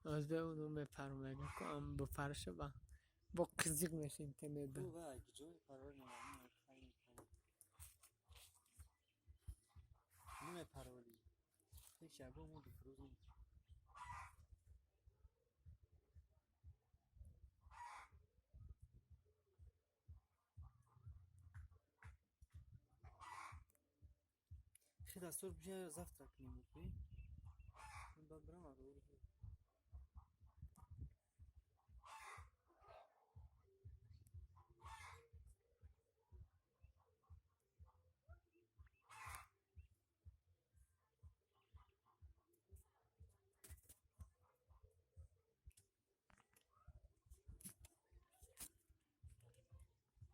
Озбе уну мепарам, мега ку ам бупарша ба. Бо қизиқ меша интернет да. Ку ва ҷои парвоз намепарволи. Пеш ягон мо дифрӯз. Хи дастур бия, завтрак кунем, окей? Баъд бирам.